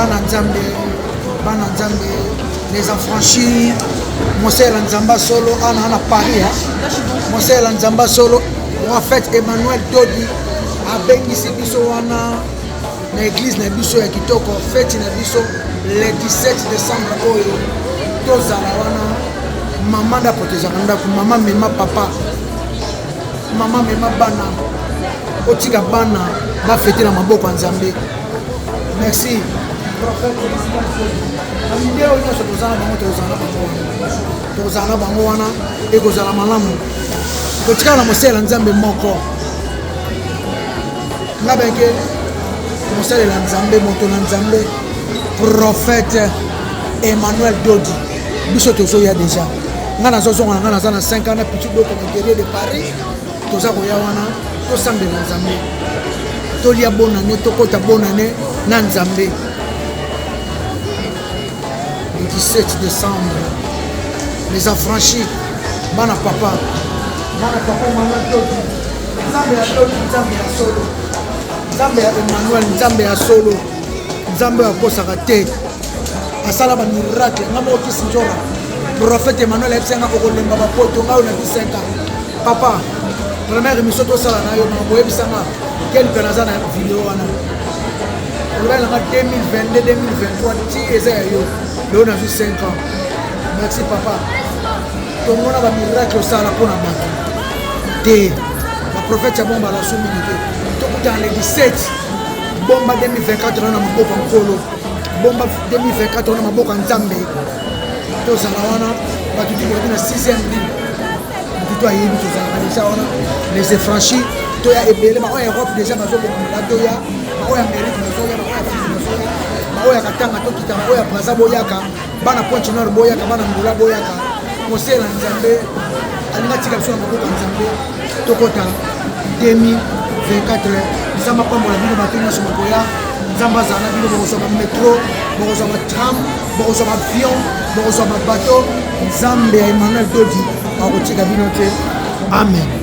Bana Nzambe, bana Nzambe, les affranchis, mosala Nzamba solo ana na Paris, hein? Mosala Nzamba solo, prophète Emmanuel Dodi abengisi biso wana na église na biso ya kitoko, fête na biso le 17 décembre oyo tozala wana. Mama ndako tozalaka ndako, mama mema papa, mama mema bana, otika bana bafete na maboko ya Nzambe. Merci prophète. Nde oyo nyonso toza na bango, tozala na bango wana, tozala na bango wana, ekozala malamu. Totikala na mosala Nzambe moko, nga beke mosalela Nzambe, moto na Nzambe, prophète Emmanuel Dodi. Biso tozoya déjà, nga nazozonga na nga, naza na 5 ans na petit doko na guerrier de Paris. Toza koya wana, tosambela Nzambe, tolia bonane, tokɔta bonane na Nzambe le 17 décembre. Les affranchis, bana papa, bana papa Emmanuel Dodi, Nzambe ya Dodi, Nzambe ya solo, Nzambe ya Emmanuel, Nzambe ya solo, Nzambe oyo akosaka te, asala bamiracle. Nga moko kisi nzora, prophète Emmanuel ayebisi nga okolemba bapoto. Ngai oyo na 5 ans, papa, première émission tosala na yo, makambo oyebisanga quelque, naza na video wana, olobaki nanga 2022, 2023 ti eza ya yo. Lelo nazwi 5 ans. Merci papa, tomona bamiracle osala mpona bato te. Baprophète ya bomba laso mingi te. Tokutana le 17. Bomba 2024 wana na maboko ya Nkolo, bomba 2024 wana maboko ya Nzambe. Tozala wana, bato tikoki na 6e ligne, motu to ayebi, tozalaka déjà wana. Les affranchis, toya ebele. Baoyo Europe déjà bazobongama, toya. Baoyo Amérique bazoya, baoyo Afrique bazoya, baoyo ya Katanga tokita, baoyo ya Braza boyaka, bana Pointe Noire boyaka, bana Ngola boyaka. Kosela Nzambe alinga tika biso na maboko ya Nzambe, tokota 2024. Nzambe apambola bino, bato nyonso bokoya, Nzambe azala na bino. Bokozwa bametro, bokozwa batram, bokozwa baavion, bokozwa babato. Nzambe ya Emmanuel Dodi akotika bino te. Amen.